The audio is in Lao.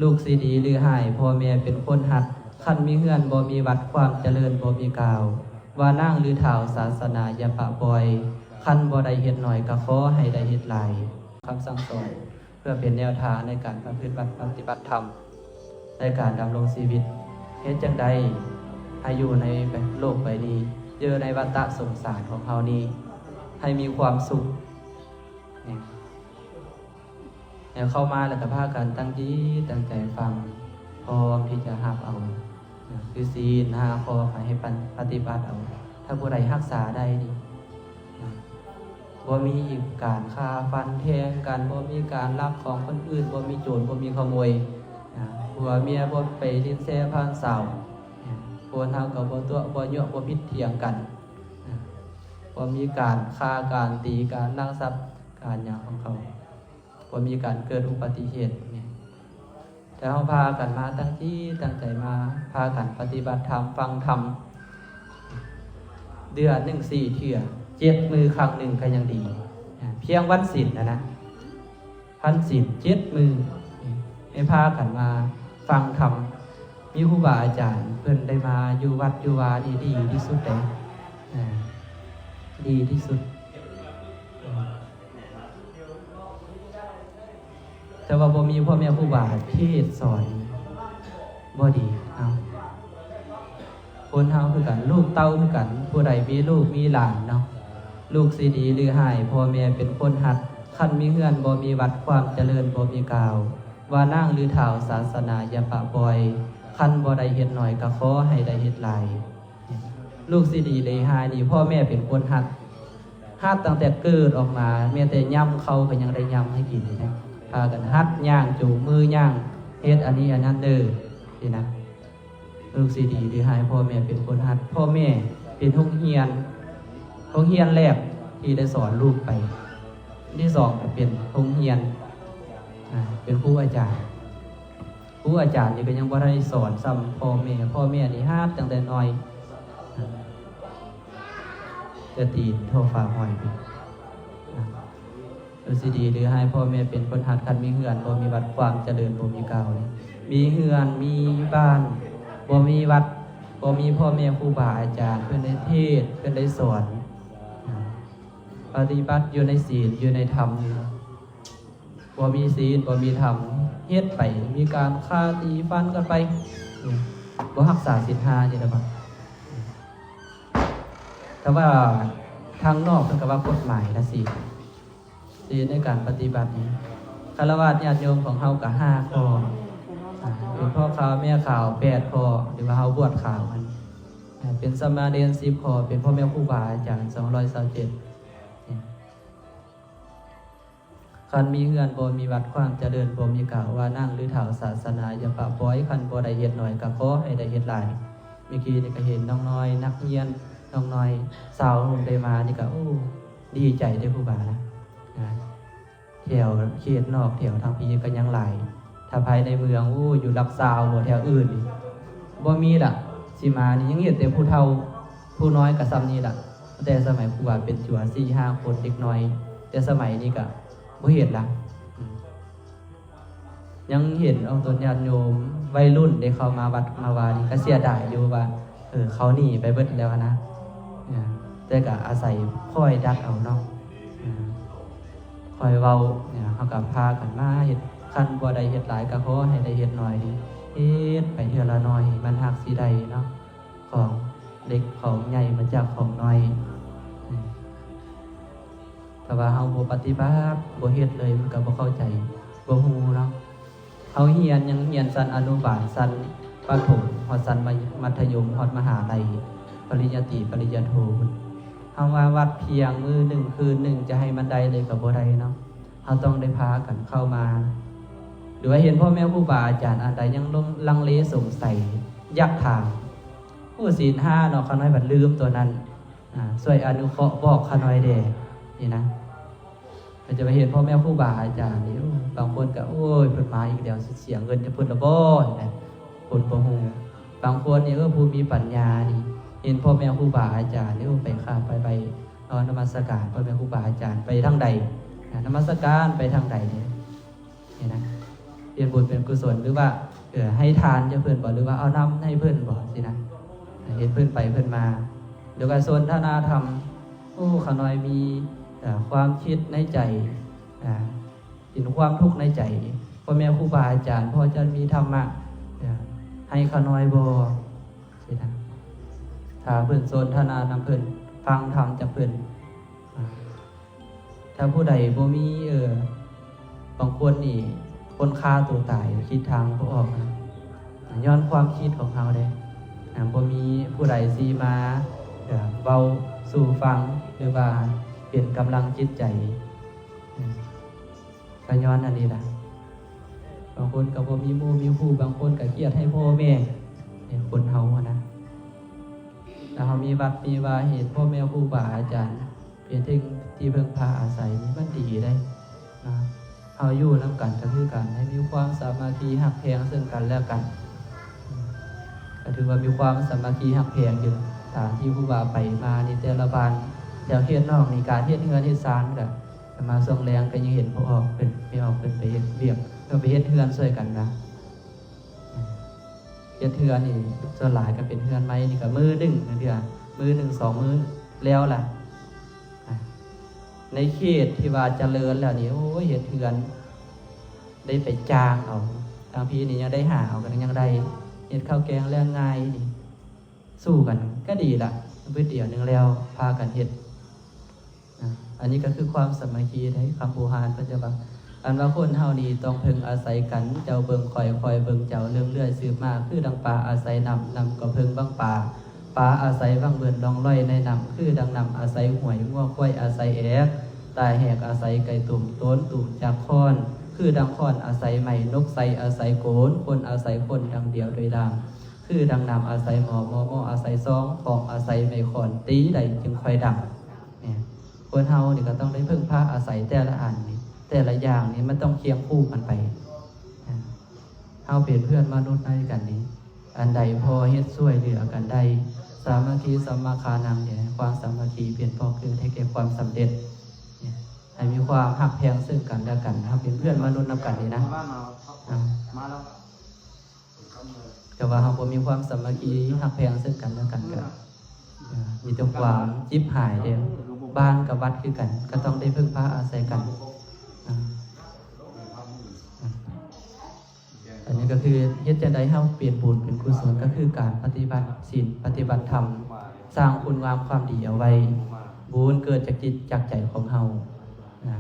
ລູກຊິດີຫຼືຮ້າຍ ພໍ່ແມ່ເປັນຄົນຮັກ, ຄັນມີເຮືອນບໍ່ມີວັດ ຄວາມຈະເລີນບໍ່ມີກ່າວ, ວ່ານາງຫຼືທ້າວ ສາສະໜາຢ່າປະປ່ອຍ, ຄັນບໍ່ໄດ້ເຮັດໜ້ອຍ ກໍຂໍໃຫ້ໄດ້ເຮັດຫຼາຍ. ຄຳສັ່ງສອນ ເພື່ອເປັນແນວທາງໃນການປະພຶດວັດປະຕິບັດທຳ ໃນການດຳລົງຊີວິດ ເຮັດຈັ່ງໃດໃຫ້ຢູ່ໃນໂລກໃບນີ້ ຢູ່ໃນວັດຕະສົງສານຂອງເຮົານີ້ ໃຫ້ມີຄວາມສຸກ. ແນວເຂົ້າມາແລ້ວກໍພາກັນຕັ້ງຈິດຕັ້ງໃຈຟັງ ພ້ອມທີ່ຈະຮັບເອົາ ນະ ຄືສິນຫ້າຂໍ້ ໃຫ້ປັນ ປະຕິບັດເອົາ. ຖ້າຜູ້ໃດຮັກສາໄດ້ນີ້ ນະ ບໍ່ມີການຂ້າຟັນແທງກັນ, ບໍ່ມີການລັກຂອງຄົນອື່ນ, ບໍ່ມີໂຈນ, ບໍ່ມີຂະໂມຍ, ນະ ຜົວເມຍບໍ່ໄປຫຼິ້ນແຊພານສາວ, ນະ ຄົນເຮົາກໍບໍ່ຕົວະ, ບໍ່ຍົວະ, ບໍ່ຜິດຖຽງກັນ, ນະ ບໍ່ມີການຂ້າ, ການຕີ, ການລັກຊັບ, ການຫຍັງຂອງເຂົາ. ບໍ່ມີການເກີດອຸບັດຕິເຫດ. ແຕ່ເຮົາພາກັນມາຕັ້ງຈິດຕັ້ງໃຈມາ ພາກັນປະຕິບັດທຳ, ຟັງທຳ ເດືອນໜຶ່ງສີ່ເທື່ອ, ເຈັດມື້ຄັ້ງໜຶ່ງກໍຍັງດີ. ອາ ພຽງວັນສິນນະນະ, ວັນສິນເຈັດມື້ ໃຫ້ພາກັນມາຟັງທຳ. ມີຄູບາອາຈານເພິ່ນໄດ້ມາຢູ່ວັດຢູ່ວານີ້ ດີທີ່ສຸດເດ້. ອາ ດີທີ່ສຸດ. ແຕ່ວ່າບໍ່ມີພໍ່ແມ່ຄູບາເທດສອນ ບໍ່ດີ. ເອົາ ຄົນເຮົາຄືກັນ, ລູກເຕົ້າຄືກັນ, ຜູ້ໃດມີລູກມີຫຼານເນາະ, ລູກຊິດີຫຼືຮ້າຍ ພໍ່ແມ່ເປັນຄົນຮັກ. ຄັນມີເຮືອນບໍ່ມີວັດ ຄວາມຈະເລີນບໍ່ມີກ່າວ, ວ່ານາງຫຼືທ້າວ ສາສະໜາຢ່າປະປ່ອຍ. ຄັນບໍ່ໄດ້ເຮັດໜ້ອຍ ກໍຂໍໃຫ້ໄດ້ເຮັດຫຼາຍ. ລູກຊິດີຫຼືຮ້າຍນີ້ ພໍ່ແມ່ເປັນຄົນຮັກ, ຮັກຕັ້ງແຕ່ເກີດອອກມາ, ແມ້ແຕ່ຫຍ້ຳເຂົ້າກໍຍັງໄດ້ຫຍ້ຳໃຫ້ກິນເດ້. ພາກັນຫັດຍ່າງ, ຈູງມືຍ່າງ, ເຮັດອັນນີ້ອັນນັ້ນເດີ ຊີ້ນະ. ລູກຊິດີຫຼືຮ້າຍ ພໍ່ແມ່ເປັນຄົນຮັກ. ພໍ່ແມ່ເປັນໂຮງຮຽນ, ໂຮງຮຽນແລກທີ່ໄດ້ສອນລູກໄປ. ອັນທີສອງກໍເປັນໂຮງຮຽນ, ອາ, ເປັນຄູອາຈານ. ຄູອາຈານນີ້ກໍຍັງບໍ່ໄດ້ສອນສ່ຳພໍ່ແມ່, ພໍ່ແມ່ນີ້ຮັກຕັ້ງແຕ່ນ້ອຍ, ແຕ່ຕີນທໍ່ຝາຫ້ອຍພຸ້ນ. ເອີ ຊິດີຫຼືຮ້າຍ ພໍ່ແມ່ເປັນຄົນຮັກ, ຄັນມີເຮືອນບໍ່ມີວັດ ຄວາມຈະເລີນບໍ່ມີກ່າວ. ມີເຮືອນມີບ້ານ ບໍ່ມີວັດ ບໍ່ມີພໍ່ແມ່ຄູບາອາຈານ ເພິ່ນໄດ້ເທດ ເພິ່ນໄດ້ສອນ ປະຕິບັດຢູ່ໃນສິນ ຢູ່ໃນທຳ. ບໍ່ມີສິນ ບໍ່ມີທຳ ເຮັດໄປ ມີການຂ້າຕີຟັນກັນໄປ ບໍ່ຮັກສາສິນຫ້ານີ້ລະ. ແຕ່ວ່າທາງນອກເພິ່ນກໍວ່າກົດໝາຍລະສິນ ສິນໃນການປະຕິບັດນີ້ ຄາລະວາດຍາດໂຍມຂອງເຮົາກໍຫ້າຂໍ້, ເປັນພໍ່ຂາວແມ່ຂາວແປດຂໍ້ ຫຼືວ່າເຮົາບວດຂາວຫັ້ນ, ເປັນສາມະເນນສິບຂໍ້, ເປັນພໍ່ແມ່ຄູບາອາຈານສອງຮ້ອຍຊາວເຈັດ. ຄັນມີເຮືອນບໍ່ມີວັດ ຄວາມຈະເລີນບໍ່ມີກ່າວ, ວ່ານາງຫຼືທ້າວສາສະໜາຢ່າປະປ່ອຍ. ຄັນບໍ່ໄດ້ເຮັດໜ້ອຍ ກໍຂໍໃຫ້ໄດ້ເຮັດຫຼາຍ. ເມື່ອກີ້ນີ້ກໍເຫັນນ້ອງນ້ອຍນັກຮຽນ, ນ້ອງນ້ອຍຊາວໂຮມໄດ້ມານີ້ກໍ ໂອ້ ດີໃຈເດ້ຄູບານະ. ແຖວເຂດນອກ ແຖວທາງພີ້ກໍຍັງຫຼາຍ. ຖ້າພາຍໃນເມືອງ ໂອ້ ຢູ່ຫຼັກຊາວບໍ່ ແຖວອື່ນນີ້ບໍ່ມີລະ. ຊິມານີ້ຍັງເຫັນແຕ່ຜູ້ເຖົ້າ ຜູ້ນ້ອຍກໍສ່ຳນີ້ລະ. ແຕ່ສະໄໝຄູບາເປັນຈົວ ສີ່ຫ້າຄົນເດັກນ້ອຍ, ແຕ່ສະໄໝນີ້ກໍບໍ່ເຫັນລະ. ອືມ ຍັງເຫັນອອກຕົນຍາດໂຍມໄວລຸ້ນໄດ້ເຂົ້າມາວັດມາວານີ້ ກໍເສຍດາຍຢູ່ວ່າ ເອີ ເຂົາໜີໄປເບິດແລ້ວນະ. ເອີ ແຕ່ກໍອາໄສຄ່ອຍດັດເອົາເນາະ, ເອີ ຄ່ອຍເວົ້າ. ເຮົາກໍພາກັນມາເຮັດ, ຄັນບໍ່ໄດ້ເຮັດຫຼາຍ ກໍຂໍໃຫ້ໄດ້ເຮັດໜ້ອຍ. ເຮັດໄປເທື່ອລະໜ້ອຍ ມັນຫາກຊິໄດ້ເນາະ. ຂອງເລັກຂອງໃຫຍ່ມາຈາກຂອງນ້ອຍ. ຖ້າວ່າເຮົາບໍ່ປະຕິບັດ ບໍ່ເຮັດເລີຍ ມັນກໍບໍ່ເຂົ້າໃຈ ບໍ່ຮູ້ເນາະ. ເຮົາຮຽນ ຍັງຮຽນຊັ້ນອະນຸບານ ຊັ້ນປະຖົມ ຮອດຊັ້ນມັດທະຍົມ ຮອດມະຫາໄລ ປະລິນຍາຕີ ປະລິນຍາໂທພຸ້ນ. ເຮົາມາວັດພຽງມື້ໜຶ່ງຄືນໜຶ່ງ ຈະໃຫ້ມັນໄດ້ເລີຍກໍບໍ່ໄດ້ເນາະ. ເຮົາຕ້ອງໄດ້ພາກັນເຂົ້າມາ ຫຼືວ່າເຫັນພໍ່ແມ່ຄູບາອາຈານອັນໃດຍັງຫຼົງ ລັງເລສົງໄສ ຢາກຖາມ ໂອ້ ສິນຫ້າເນາະ ຂ້ານ້ອຍບັດລືມຕົວນັ້ນ. ອາ ຊ່ວຍອະນຸເຄາະບອກຂ້ານ້ອຍແດ່ ນີ້ນະ. ເຮົາຈະໄປເຫັນພໍ່ແມ່ຄູບາອາຈານນີ້ ໂອ້ ບາງຄົນກໍ ໂອ້ຍ ເພິ່ນມາອີກແລ້ວ ຊິເສຍເງິນຈາກເພິ່ນລະບໍ່ ນີ້ນະ ຄົນບໍ່ຮູ້. ບາງຄົນນີ້ ເອີ ຜູ້ມີປັນຍານີ້ ເຫັນພໍ່ແມ່ຄູບາອາຈານນີ້ ໂອ້ ໄປຄາບໄປໄຫວ້ ເອົານະມັດສະການພໍ່ແມ່ຄູບາອາຈານ ໄປທາງໃດ ນະ ນະມັດສະການໄປທາງໃດນີ້ ເຫັນນະ. ເປັນບຸນເປັນກຸສົນ ຫຼືວ່າ ເອີ ໃຫ້ທານແກ່ເພິ່ນບໍ ຫຼືວ່າເອົານ້ຳໃຫ້ເພິ່ນບໍ ຊີ້ນະ ເຫັນເພິ່ນໄປເພິ່ນມາ ຫຼືວ່າສົນທະນາທຳ. ໂອ້ ຂ້ານ້ອຍມີ ເອີ ຄວາມຄິດໃນໃຈ ເປັນຄວາມທຸກໃນໃຈ ພໍ່ແມ່ຄູບາອາຈານພໍຈະມີທຳມະ ເອີ ໃຫ້ຂ້ານ້ອຍບໍ ຊີ້ນະ. ຖ້າເພິ່ນສົນທະນານຳເພິ່ນ ຟັງທຳຈາກເພິ່ນ ຖ້າຜູ້ໃດບໍ່ມີ ເອີ ບາງຄົນນີ້ຄົນຂ້າຕົວຕາຍ ຄິດທາງບໍ່ອອກນະ ຍ້ອນຄວາມຄິດຂອງເຮົາເດ້ ບໍ່ມີຜູ້ໃດຊິມາ ເອີ ເວົ້າສູ່ຟັງ ຫຼືວ່າເປັນກຳລັງຈິດໃຈ ເອີ ກໍຍ້ອນອັນນີ້ລະ. ບາງຄົນກໍບໍ່ມີໝູ່ມີຄູ່ ບາງຄົນກໍຄຽດໃຫ້ພໍ່ແມ່ ໃຫ້ຄົນເຮົາຫັ້ນນະ. ຖ້າເຮົາມີວັດມີວາ ເຫັນພໍ່ແມ່ຄູບາອາຈານ ເປັນທີ່ ທີ່ເພິ່ງພາອາໄສນີ້ ມັນດີເດ້ ເຮົາຢູ່ນຳກັນກໍຄືກັນ ໃຫ້ມີຄວາມສາມັກຄີຮັກແພງເຊິ່ງກັນແລະກັນ ກໍຖືວ່າມີຄວາມສາມັກຄີຮັກແພງຢູ່. ຕາມທີ່ຄູບາໄປມານີ້ ແຕ່ລະບ້ານແຖວເຂດນອກນີ້ ການເຮັດເຮືອນເຮັດຊານກໍ ແຕ່ມາຊ່ວງແລງກໍຍັງເຫັນພໍ່ອອກເພິ່ນ ແມ່ອອກເພິ່ນໄປເຮັດວຽກ ເພິ່ນໄປເຮັດເຮືອນຊ່ວຍກັນນະ. ເຮັດເຮືອນນີ້ສ່ວນຫຼາຍກໍເປັນເຮືອນໄມ້ນີ້ ກໍມື້ໜຶ່ງ ບາງເທື່ອມື້ໜຶ່ງສອງມື້ແລ້ວລະ. ໃນເຂດທີ່ວ່າຈະເລີນແລ້ວນີ້ ໂອ້ຍ ເຮັດເຮືອນໄດ້ໄປຈ້າງເອົາ ທາງພີ້ນີ້ຍັງໄດ້ຫາເອົາ ກໍຍັງໄດ້ເຮັດເຂົ້າແກງແລ້ງງ່າຍນີ້ ສູ້ກັນກໍດີລະ ບຶດດຽວໜຶ່ງແລ້ວ ພາກັນເຮັດ. ອັນນີ້ກໍຄືຄວາມສາມັກຄີເດ້ ຄຳບູຮານເພິ່ນຈະວ່າ ອັນວ່າຄົນເຮົານີ້ຕ້ອງເພິ່ງອາໄສກັນ ເຈົ້າເບິ່ງຂ້ອຍ ຂ້ອຍເບິ່ງເຈົ້າ ເລື່ອງເລື່ອຍສືບມາ ຄືດັ່ງປາອາໄສນ້ຳ ນ້ຳກໍເພິ່ງບັງປາ ປາອາໄສວັງເບິ່ນລ່ອງລອຍໃນນ້ຳ ຄືດັ່ງນ້ຳອາໄສຫ້ວຍ ງົວຄວາຍອາໄສແອກ ຕາແຫກອາໄສໄກ່ຕຸ່ມ ໂຕນຕຸ່ມຈາກຄ້ອນ ຄືດັ່ງຄ້ອນອາໄສໄມ້ ນົກໄຊອາໄສໂກນ ຄົນອາໄສຄົນດັ່ງດຽວໂດຍລ່າງ ຄືດັ່ງນ້ຳອາໄສໝໍ້ ໝໍ້ ໝໍ້ອາໄສຊອງ ຂອງອາໄສໄມ້ຄ້ອນ ຕີໃດຈຶ່ງຄ່ອຍດັງ. ແມ່ນ ຄົນເຮົານີ້ກໍຕ້ອງໄດ້ເພິ່ງພາອາໄສແຕ່ລະອັນນີ້ ແຕ່ລະຢ່າງນີ້ ມັນຕ້ອງຄຽງຄູ່ກັນໄປ. ເຮົາເປັນເພື່ອນມະນຸດນຳກັນນີ້ ອັນໃດພໍເຮັດຊ່ວຍເຫຼືອກັນໄດ້ ສາມັກຄີສຳມາຄານັງ ຄວາມສາມັກຄີເປັນບໍ່ເກີດໃຫ້ແກ່ຄວາມສຳເລັດ ໃຫ້ມີຄວາມຮັກແພງເຊິ່ງກັນແລະກັນ ເຮົາເປັນເພື່ອນມະນຸດນຳກັນນີ້ນະ. ອາ ແຕ່ວ່າເຮົາບໍ່ມີຄວາມສາມັກຄີຮັກແພງເຊິ່ງກັນແລະກັນ ກໍ ເອີ ມີແຕ່ຄວາມຈິບຫາຍເດ້. ບ້ານກັບວັດຄືກັນ ກໍຕ້ອງໄດ້ເພິ່ງພາອາໄສກັນ. ອາ ອັນນີ້ກໍຄືເຮັດຈັ່ງໃດເຮົາເປັນບຸນເປັນກຸສົນ ກໍຄືການປະຕິບັດສິນ ປະຕິບັດທຳ ສ້າງຄຸນງາມຄວາມດີເອົາໄວ້ ບຸນເກີດຈາກຈິດຈາກໃຈຂອງເຮົານະ.